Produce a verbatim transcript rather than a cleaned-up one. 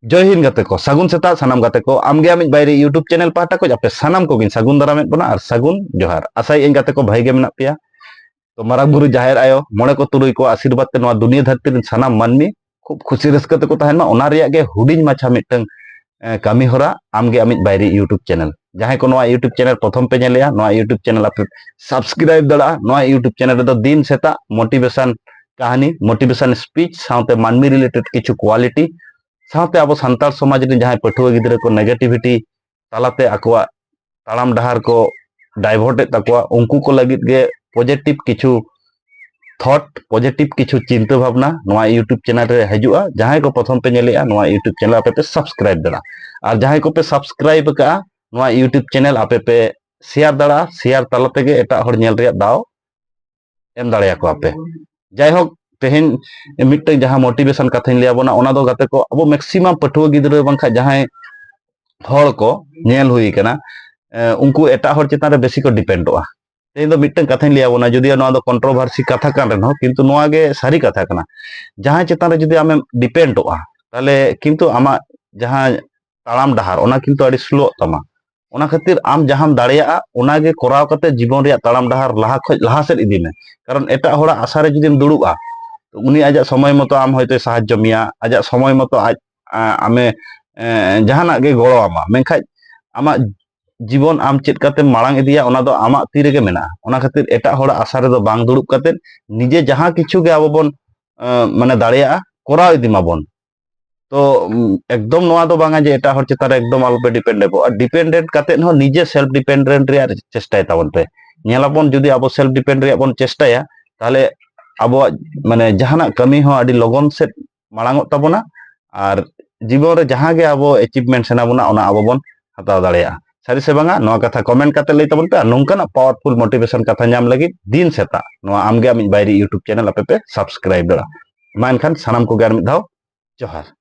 ᱡᱚᱭ ᱦᱤᱱᱫ ᱜᱟᱛᱮ ᱠᱚ, ᱥᱟᱹᱜᱩᱱ ᱥᱮᱛᱟᱜ ᱥᱟᱱᱟᱢ ᱜᱟᱛᱮ ᱠᱚ᱾ ᱟᱢᱜᱮ ᱟᱢᱤᱡ ᱵᱟᱭᱨᱤ YouTube ᱪᱮᱱᱮᱞ ᱯᱟᱦᱴᱟ ᱠᱷᱚᱱ ᱟᱯᱮ ᱥᱟᱱᱟᱢ ᱠᱚᱜᱮᱧ ᱥᱟᱹᱜᱩᱱ ᱫᱟᱨᱟᱢᱮᱫ ᱵᱚᱱᱟ ᱟᱨ ᱥᱟᱹᱜᱩᱱ ᱡᱚᱦᱟᱨ᱾ ᱟᱥᱟᱭᱮᱫ ᱟᱹᱧ ᱜᱟᱛᱮ ᱠᱚ ᱵᱷᱟᱹᱜᱤ ᱜᱮ ᱢᱮᱱᱟᱜ ᱯᱮᱭᱟ᱾ ᱛᱚ ᱢᱟᱨᱟᱝ ᱵᱩᱨᱩ, ᱡᱟᱦᱮᱨ ᱟᱭᱳ, ᱢᱚᱬᱮ ᱠᱚ ᱛᱩᱨᱩᱭ ᱠᱚᱣᱟᱜ ᱟᱥᱤᱨᱵᱟᱫᱽ ᱛᱮ ᱱᱚᱣᱟ ᱫᱩᱱᱤᱭᱟᱹ ᱫᱷᱟᱹᱨᱛᱤ ᱨᱮᱱ ᱥᱟᱱᱟᱢ ᱢᱟᱹᱱᱢᱤ ᱠᱷᱩᱵ ᱠᱷᱩᱥᱤ ᱨᱟᱹᱥᱠᱟᱹ ᱛᱮᱠᱚ ᱛᱟᱦᱮᱱ ᱢᱟ, ᱚᱱᱟ ᱨᱮᱭᱟᱜ ᱜᱮ ᱦᱩᱰᱤᱧ ᱢᱟᱪᱷᱟ ᱢᱤᱫᱴᱟᱝ, ᱮ, ᱠᱟᱹᱢᱤ ᱦᱚᱨᱟ ᱟᱢᱜᱮ ᱟᱢᱤᱡ ᱵᱟᱭᱨᱤ YouTube ᱪᱮᱱᱮᱞ᱾ ᱡᱟᱦᱟᱸᱭ ᱠᱚ ᱱᱚᱣᱟ YouTube ᱪᱮᱱᱮᱞ ᱯᱨᱚᱛᱷᱚᱢ ᱯᱮ ᱧᱮᱞᱮᱜᱼᱟ, ᱱᱚᱣᱟ YouTube ᱪᱮᱱᱮᱞ ᱟᱯᱮ ᱥᱟᱵᱥᱠᱨᱟᱭᱤᱵ ᱫᱟᱲᱮᱭᱟᱜᱼᱟ᱾ ᱱᱚᱣᱟ YouTube ᱪᱮᱱᱮᱞ ᱨᱮᱫᱚ ᱫᱤᱱ ᱥᱮᱛᱟᱜ ᱢᱳᱴᱤᱵᱷᱮᱥᱚᱱ ᱠᱟᱹᱦᱱᱤ, ᱢᱳᱴᱤᱵᱷᱮᱥᱚᱱ ᱥᱯᱤᱪ ᱥᱟᱶᱛᱮ ᱢᱟᱹᱱᱢᱤ ᱨᱤᱞᱮᱴᱮᱰ ᱠᱤᱪᱷᱩ ᱠᱣᱟᱞᱤᱴᱤ ᱥᱟᱶᱛᱮ ᱟᱵᱚ ᱥᱟᱱᱛᱟᱲ ᱥᱚᱢᱟᱡᱽ ᱨᱮᱱ ᱡᱟᱦᱟᱸᱭ ᱯᱟᱹᱴᱷᱩᱣᱟᱹ ᱜᱤᱫᱽᱨᱟᱹ ᱠᱚ ᱱᱮᱜᱮᱴᱤᱵᱷᱤᱴᱤ ᱛᱟᱞᱟᱛᱮ ᱟᱠᱚᱣᱟᱜ ᱛᱟᱲᱟᱢ ᱰᱟᱦᱟᱨ ᱠᱚ ᱰᱟᱭᱵᱷᱟᱨᱴ ᱮᱫ ᱛᱟᱠᱚᱣᱟ, ᱩᱱᱠᱩ ᱠᱚ ᱞᱟᱹᱜᱤᱫ ᱜᱮ ᱯᱚᱡᱮᱴᱤᱵᱷ ᱠᱤᱪᱷᱩ ᱛᱷᱚᱴ, ᱯᱚᱡᱮᱴᱤᱵᱷ ᱠᱤᱪᱷᱩ ᱪᱤᱱᱛᱟᱹ ᱵᱷᱟᱵᱽᱱᱟ ᱱᱚᱣᱟ YouTube ᱪᱮᱱᱮᱞ ᱨᱮ ᱦᱤᱡᱩᱜᱼᱟ᱾ ᱡᱟᱦᱟᱸᱭ ᱠᱚ ᱯᱨᱚᱛᱷᱚᱢ ᱯᱮ ᱧᱮᱞᱮᱜᱼᱟ, ᱱᱚᱣᱟ YouTube ᱪᱮᱱᱮᱞ ᱟᱯᱮ ᱯᱮ ᱥᱟᱵᱥᱠᱨᱟᱭᱤᱵ ᱫᱟᱲᱮᱭᱟᱜᱼᱟ᱾ ᱟᱨ ᱡᱟᱦᱟᱸᱭ ᱠᱚᱯᱮ ᱥᱟᱵᱥᱠᱨᱟᱭᱤᱵ ᱟᱠᱟᱫᱼᱟ, ᱱᱚᱣᱟ YouTube ᱪᱮᱱᱮᱞ ᱟᱯᱮ ᱯᱮ ᱥᱮᱭᱟᱨ ᱫᱟᱲᱮᱭᱟᱜᱼᱟ᱾ ᱥᱮᱭᱟᱨ ᱛᱟᱞᱟ ᱛᱮᱜᱮ ᱮᱴᱟᱜ ᱦᱚᱲ ᱧᱮᱞ ᱨᱮᱭᱟᱜ ᱫᱟᱣ ᱮᱢ ᱫᱟᱲᱮᱭᱟᱠᱚᱣᱟ ᱯᱮ᱾ ᱡᱟᱭᱦᱳᱠ, ᱛᱮᱦᱮᱧ ᱢᱤᱫᱴᱟᱝ ᱡᱟᱦᱟᱸ ᱢᱳᱴᱤᱵᱷᱮᱥᱚᱱ ᱠᱟᱛᱷᱟᱧ ᱞᱟᱹᱭ ᱟᱵᱚᱱᱟ, ᱚᱱᱟ ᱫᱚ ᱜᱟᱛᱮ ᱠᱚ, ᱟᱵᱚ ᱢᱮᱠᱥᱤᱢᱟᱢ ᱯᱟᱹᱴᱷᱩᱣᱟᱹ ᱜᱤᱫᱽᱨᱟᱹ ᱵᱟᱝᱠᱷᱟᱱ ᱡᱟᱦᱟᱸᱭ ᱦᱚᱲ ᱠᱚ ᱧᱮᱞ ᱦᱩᱭ ᱠᱟᱱᱟ, ᱮ, ᱩᱱᱠᱩ ᱮᱴᱟᱜ ᱦᱚᱲ ᱪᱮᱛᱟᱱ ᱨᱮ ᱵᱮᱥᱤ ᱠᱚ ᱰᱤᱯᱮᱱᱰᱚᱜᱼᱟ᱾ ᱛᱮᱦᱮᱧ ᱫᱚ ᱢᱤᱫᱴᱟᱝ ᱠᱟᱛᱷᱟᱧ ᱞᱟᱹᱭ ᱟᱵᱚᱱᱟ, ᱡᱩᱫᱤᱭᱳ ᱱᱚᱣᱟ ᱫᱚ ᱠᱚᱱᱴᱨᱳᱵᱷᱟᱨᱥᱤ ᱠᱟᱛᱷᱟ ᱠᱟᱱ ᱨᱮᱦᱚᱸ, ᱠᱤᱱᱛᱩ ᱱᱚᱣᱟ ᱜᱮ ᱥᱟᱹᱨᱤ ᱠᱟᱛᱷᱟ ᱠᱟᱱᱟ᱾ ᱡᱟᱦᱟᱸᱭ ᱪᱮᱛᱟᱱ ᱨᱮ ᱡᱩᱫᱤ ᱟᱢᱮᱢ ᱰᱤᱯᱮᱱᱰᱚᱜᱼᱟ, ᱛᱟᱦᱚᱞᱮ ᱠᱤᱱᱛᱩ ᱟᱢᱟᱜ ᱡᱟᱦᱟᱸ ᱛᱟᱲᱟᱢ ᱰᱟᱦᱟᱨ, ᱚᱱᱟ ᱠᱤᱱᱛᱩ ᱟᱹᱰᱤ ᱥᱞᱳᱜ ᱛᱟᱢᱟ᱾ ᱚᱱᱟ ᱠᱷᱟᱹᱛᱤᱨ ᱟᱢ ᱡᱟᱦᱟᱸᱢ ᱫᱟᱲᱮᱭᱟᱜᱼᱟ, ᱚᱱᱟᱜᱮ ᱠᱚᱨᱟᱣ ᱠᱟᱛᱮ ᱡᱤᱵᱚᱱ ᱨᱮᱭᱟᱜ ᱛᱟᱲᱟᱢ ᱰᱟᱦᱟᱨ ᱞᱟᱦᱟ ᱠᱷᱚᱡ ᱞᱟᱦᱟ ᱥᱮᱫ ᱤᱫᱤ ᱢᱮ᱾ ᱠᱟᱨᱚᱱ ᱮᱴᱟᱜ ᱦᱚᱲᱟᱜ ᱟᱥᱟ ᱨᱮ ᱡᱩᱫᱤᱢ ᱫᱩᱲᱩᱵᱼᱟ, ᱛᱚ ᱩᱱᱤ ᱟᱡᱟᱜ ᱥᱚᱢᱚᱭ ᱢᱚᱛᱚ ᱟᱢ ᱦᱚᱭᱛᱳᱭ ᱥᱟᱦᱟᱡᱽᱡᱚ ᱢᱮᱭᱟ, ᱟᱡᱟᱜ ᱥᱚᱢᱚᱭ ᱢᱚᱛᱚ ᱟᱡ, ᱟ, ᱟᱢᱮ, ᱮ, ᱡᱟᱦᱟᱱᱟᱜ ᱜᱮ ᱜᱚᱲᱚ ᱟᱢᱟ᱾ ᱢᱮᱱᱠᱷᱟᱡ ᱟᱢᱟᱜ ᱡᱤᱵᱚᱱ ᱟᱢ ᱪᱮᱫ ᱠᱟᱛᱮᱢ ᱢᱟᱲᱟᱝ ᱤᱫᱤᱭᱟ, ᱚᱱᱟ ᱫᱚ ᱟᱢᱟᱜ ᱛᱤ ᱨᱮᱜᱮ ᱢᱮᱱᱟᱜᱼᱟ᱾ ᱚᱱᱟ ᱠᱷᱟᱹᱛᱤᱨ ᱮᱴᱟᱜ ᱦᱚᱲᱟᱜ ᱟᱥᱟ ᱨᱮᱫᱚ ᱵᱟᱝ ᱫᱩᱲᱩᱵ ᱠᱟᱛᱮ ᱱᱤᱡᱮ ᱡᱟᱦᱟᱸ ᱠᱤᱪᱷᱩ ᱜᱮ ᱟᱵᱚ ᱵᱚᱱ, ᱮ, ᱢᱟᱱᱮ ᱫᱟᱲᱮᱭᱟᱜᱼᱟ, ᱠᱚᱨᱟᱣ ᱤᱫᱤ ᱢᱟᱵᱚᱱ᱾ ᱛᱚ, ᱩᱢ, ᱮᱠᱫᱚᱢ ᱱᱚᱣᱟ ᱫᱚ ᱵᱟᱝᱟ ᱡᱮ ᱮᱴᱟᱜ ᱦᱚᱲ ᱪᱮᱛᱟᱱ ᱨᱮ ᱮᱠᱫᱚᱢ ᱟᱞᱚᱯᱮ ᱰᱤᱯᱮᱱᱰᱮᱵᱚᱜᱼᱟ᱾ ᱰᱤᱯᱮᱱᱰᱮᱱᱴ ᱠᱟᱛᱮᱫ ᱦᱚᱸ ᱱᱤᱡᱮ ᱥᱮᱞᱯ ᱰᱤᱯᱮᱱᱰᱮᱱᱴ ᱨᱮᱭᱟᱜ ᱪᱮᱥᱴᱟᱭ ᱛᱟᱵᱚᱱ ᱯᱮ᱾ ᱧᱮᱞᱟᱵᱚᱱ, ᱡᱩᱫᱤ ᱟᱵᱚ ᱥᱮᱞᱯ ᱰᱤᱯᱮᱱᱰ ᱨᱮᱭᱟᱜ ᱵᱚᱱ ᱪᱮᱥᱴᱟᱭᱟ, ᱛᱟᱦᱚᱞᱮ ᱟᱵᱚᱣᱟᱜ, ᱢᱟᱱᱮ, ᱡᱟᱦᱟᱱᱟᱜ ᱠᱟᱹᱢᱤ ᱦᱚᱸ ᱟᱹᱰᱤ ᱞᱚᱜᱚᱱ ᱥᱮᱫ ᱢᱟᱲᱟᱝᱚᱜ ᱛᱟᱵᱚᱱᱟ ᱟᱨ ᱡᱤᱵᱚᱱ ᱨᱮ ᱡᱟᱦᱟᱸ ᱜᱮ ᱟᱵᱚ ᱮᱪᱤᱵᱷᱢᱮᱱᱴ ᱥᱟᱱᱟ ᱵᱚᱱᱟ, ᱚᱱᱟ ᱟᱵᱚ ᱵᱚᱱ ᱦᱟᱛᱟᱣ ᱫᱟᱲᱮᱭᱟᱜᱼᱟ᱾ ᱥᱟᱹᱨᱤ ᱥᱮ ᱵᱟᱝᱟ, ᱱᱚᱣᱟ ᱠᱟᱛᱷᱟ ᱠᱚᱢᱮᱱᱴ ᱠᱟᱛᱮ ᱞᱟᱹᱭ ᱛᱟᱵᱚᱱ ᱯᱮ᱾ ᱟᱨ ᱱᱚᱝᱠᱟᱱᱟᱜ ᱯᱟᱣᱟᱨᱯᱷᱩᱞ ᱢᱳᱴᱤᱵᱷᱮᱥᱚᱱ ᱠᱟᱛᱷᱟ ᱧᱟᱢ ᱞᱟᱹᱜᱤᱫ ᱫᱤᱱ ᱥᱮᱛᱟᱜ ᱱᱚᱣᱟ ᱟᱢᱜᱮ ᱟᱢᱤᱡ ᱵᱟᱭᱨᱤ YouTube ᱪᱮᱱᱮᱞ ᱟᱯᱮ ᱯᱮ ᱥᱟᱵᱥᱠᱨᱟᱭᱤᱵ ᱫᱟᱲᱮᱭᱟᱜᱼᱟ᱾ ᱢᱟ ᱮᱱᱠᱷᱟᱱ ᱥᱟᱱᱟᱢ ᱠᱚᱜᱮ ᱟᱨ ᱢᱤᱫ ᱫᱷᱟᱣ ᱡᱚᱦᱟᱨ᱾